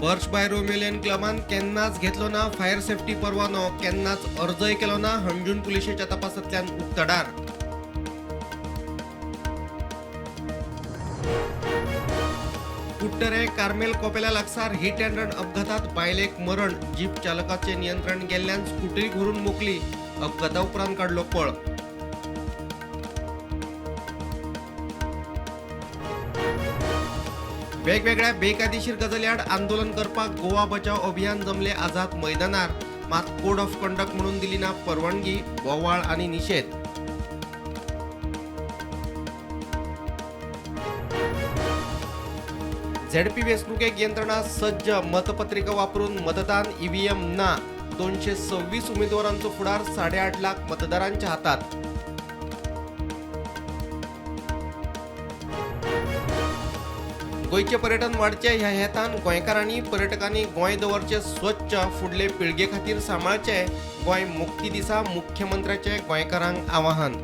Perch by Romeo क्लबान केन्नाच घेतलो ना फायर सेफ्टी परवानो, केन्नाच अर्जय केलो ना, हणजूण पुलिशेच्या तपासांतल्यान उक्तडार. कुडटरे कार्मेल कोपेला लागसार हिट अँड रन अपघातात बायलेक मरण. जीप चालकाचे नियंत्रण गेल्ल्यान स्कुटरीक व्हरून मोखली. अपघाता उपरांत काडलो पळ. वेगवेगळ्या बेकायदेशीर गजाली आड आंदोलन करपाक गोवा बचाव अभियान जमले आझाद मैदानार. मात कोड ऑफ कंडक्ट म्हणून दिली ना परवानगी. बोवाळ आनी निशेध. झेडपी वेंचणुकेक यंत्रणा सज्ज. मतपत्रिका वापरून मतदान, ईव्हीएम ना. 226 उमेदवारांचो फुडार 8.5 लाख मतदारांच्या हातात. गोंयचें पर्यटन वाडचें ह्या हेतान गोंयकारांनी पर्यटकांनी गोंय दवरचें स्वच्छ, फुडले पिळगे खातीर सांबाळचें. गोंय मुक्ती दिसा मुख्यमंत्र्याचें गोंयकारांक आवाहन.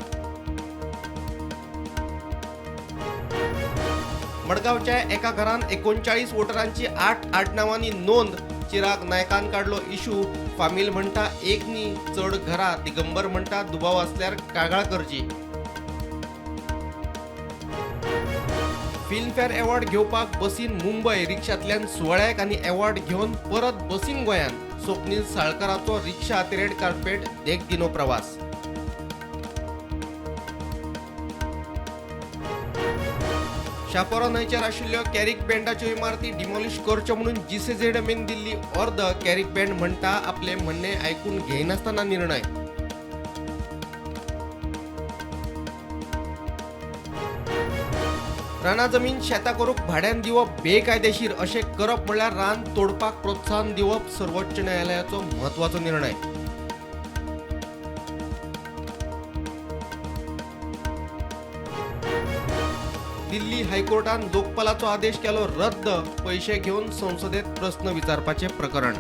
मडगांवच्या एका घरान 39 वोटरांची 8 आडनांवांनी नोंद. चिराग नायकान काडलो इशू. फामील म्हणटा एक न्ही चड घरा. दिगंबर म्हणटा दुबाव आसल्यार कागाळ करची. फिल्मफेअर अवॉर्ड घेवपाक बसीन मुंबय, रिक्षांतल्यान सुवाळ्याक आनी अवॉर्ड घेवन परत बसीन गोंयान. स्वप्नील साळकाराचो रिक्षा ते रेड कार्पेट देखदिणो प्रवास. शापोरा न्हंयचेर आशिल्ल्यो कॅरीक बँडाच्यो इमारती डिमॉलिश करच्यो म्हणून जीसीझेडएमएन दिल्ली ऑर्द. कॅरीक बँड म्हणटा आपले म्हणणें आयकून घेयनासतना निर्णय. रानां जमीन शेतां करूंक भाड्यान दिवप बेकायदेशीर. अशें करप म्हणल्यार रान तोडपाक प्रोत्साहन दिवप. सर्वोच्च न्यायालयाचो म्हत्वाचो निर्णय. दिल्ली हायकोर्टान लोकपालाचो आदेश केलो रद्द. पयशे घेवन संसदेत प्रस्न विचारपाचें प्रकरण.